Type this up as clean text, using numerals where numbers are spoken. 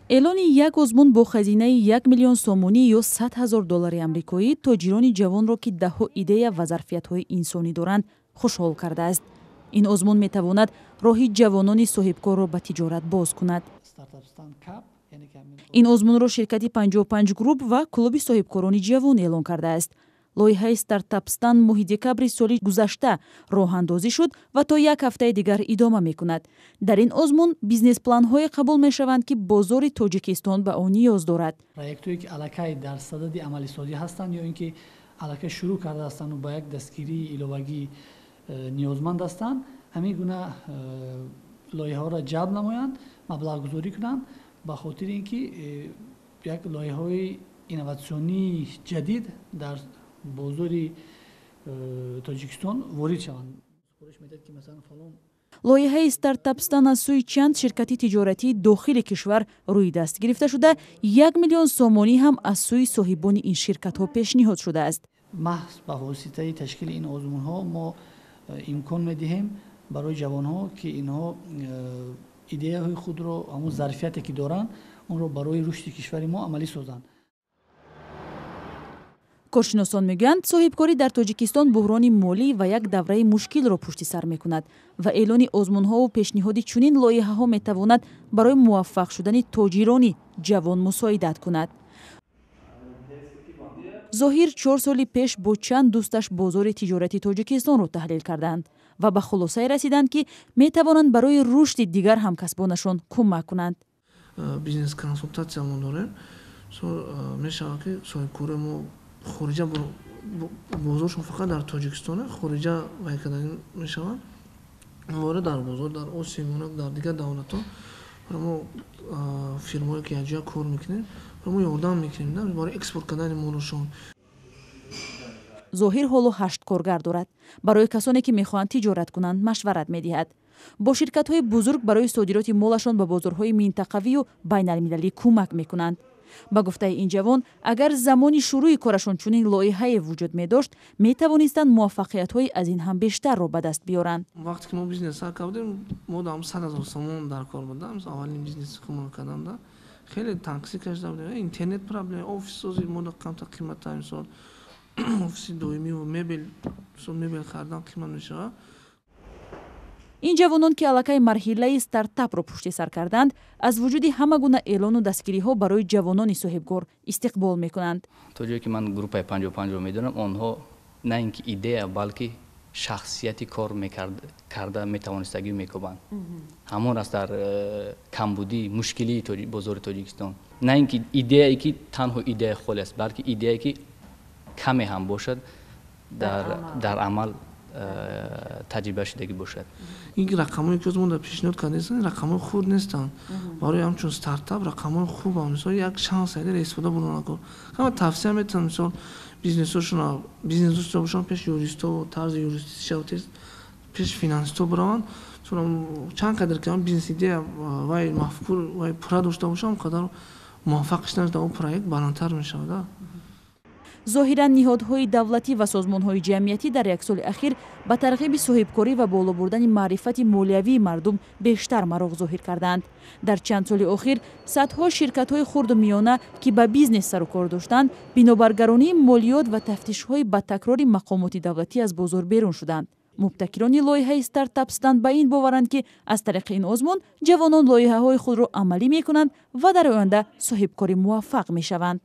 Эълони як озмун бо хазинаи 1 миллион сомонӣ ё 100 000 доллари амрикоӣ тоҷирони ҷавонро, ки даҳҳо идея ва зарфиятҳои инсонӣ доранд, хушҳол кардааст. Ин озмун метавонад роҳи ҷавонони соҳибкорро ба тиҷорат боз кунад. Ин озмунро ширкати 55 Групп ва клуби соҳибкорони ҷавон эълон кардааст. Лоиҳаи Стартапстан моҳи декабри соли гузашта роҳандозӣ шуд ва то як ҳафтаи дигар идома мекунад. Дар ин озмун бизнеспланҳое қабул мешаванд, ки бозори Тоҷикистон ба он ниёз дорад. Проектҳое, ки аллакай дар садади амалисозӣ ҳастанд ё ин ки аллакай шурӯъ карда ҳастанду ба як дастгирии иловагӣ ниёзманд ҳастанд, ҳамин гуна лоиҳаҳоро ҷалб намоянд, маблағгузорӣ кунанд, ба хотири ин ки як лоиҳаҳои инноватсионии ҷадид дар бозори Тоҷикистон ворид шаванд. Лоиҳаи Стартапстан аз сӯи чанд ширкати тиҷоратии дохили кишвар рӯи даст гирифта шуда, 1 миллион сомонӣ ҳам аз сӯи соҳибони ин ширкатҳо пешниҳод шудааст. Маҳз ба воситаи ташкили ин озмунҳо мо имкон медиҳем барои ҷавонҳо, ки инҳо идеяҳои худро, ҳамон зарфияте ки доранд, онро барои рушди кишвари мо амалӣ созанд. Коршиносон мегӯянд, соҳибкорӣ дар Тоҷикистон буҳрони молӣ ва як давраи мушкилро пушти сар мекунад ва эълони озмунҳову пешниҳоди чунин лоиҳаҳо метавонад барои муваффақ шудани тоҷирони ҷавон мусоидат кунад. Зоҳир 4 соли пеш бо чанд дӯсташ бозори тиҷорати Тоҷикистонро таҳлил карданд ва ба хулосае расиданд, ки метавонанд барои рушди дигар ҳамкасбонашон кӯмак кунанд. Бизнес консультатсия мо дорем. Мешавад, ки соҳибкори мо хориҷа бозоршон фақат дар Тоҷикистон, хориҷа вай кардан мешавад, вора дар бозор дар Осиёи Миёна, дар дигар давлатҳо. Мо фирмое ки якҷоя кор мекунем, мо ёрдам мекунем барои экспорт кардани молошон. Зоҳир ҳоло ҳашт коргар дорад. Барои касоне, ки мехоҳанд тиҷорат кунанд, машварат медиҳад. Бо ширкатҳои бузург барои содироти молашон ба бозорҳои минтақавию байналмилалӣ кӯмак мекунанд. Ба гуфтаи ин ҷавон, агар замони шурӯъи корашон чунин лоиҳае вуҷуд медошт, метавонистанд муваффақиятҳои аз ин ҳам бештарро ба даст биёранд. Вақте ки мо бизнес сар кардем, мо дам 100 000 сомон дар кор будам. Аввалин бизнеси худмон кардам, хеле танқисӣ кашида будем. Интернет проблема, офиссозӣ мо камтар қиматтар, мисол, офиси доимиву мебел, мебел харидан қимат мешавад. Ин ҷавонон, ки аллакай марҳилаи стартапро пушти сар карданд, аз вуҷуди ҳама гуна эълону дастгириҳо барои ҷавонони соҳибкор истиқбол мекунанд. То ҷое ки ман группаи 55-ро медонам, онҳо на ин ки идея, балки шахсияти кор карда метавонистагӣ мекобанд. Ҳамон аст дар камбудии мушкилии бозори Тоҷикистон. На ин ки идеяе ки танҳо идеяи холӣ аст, балки идеяе ки каме ҳам бошад, дар амал таҷриба шудагӣ бошад. Ин рақамҳое ки мо дар пешниҳод кардем, рақамҳои хурд нестанд. Барои ҳамчун стартап рақамҳои хубам. Мисол, як шанс айдер истифода бурда. Ҳама тавсия метавонам, мисол, бизнесошона, бизнес дошта бошанд, пеш юристо, тарзи юристишав, пеш финансисто бираванд. Чанд қадр ки бизнес идея вай мафкур вай пурра дошта бошам, қадар муваффақ шуданаш дар он проект баландтар мешавад. Зоҳиран, ниҳодҳои давлатӣ ва созмонҳои ҷамъиятӣ дар як соли ахир ба тарғиби соҳибкорӣ ва боло бурдани маърифати молиявии мардум бештар мароқ зоҳир кардаанд. Дар чанд соли охир садҳо ширкатҳои хурду миёна, ки ба бизнес сару кор доштанд, бинобар гаронии молиёт ва тафтишҳои ба такрори мақомоти давлатӣ аз бозор берун шуданд. Мубтакирони лоиҳаи Стартапстан ба ин боваранд, ки аз тариқи ин озмун ҷавонон лоиҳаҳои худро амалӣ мекунанд ва дар оянда соҳибкори муваффақ мешаванд.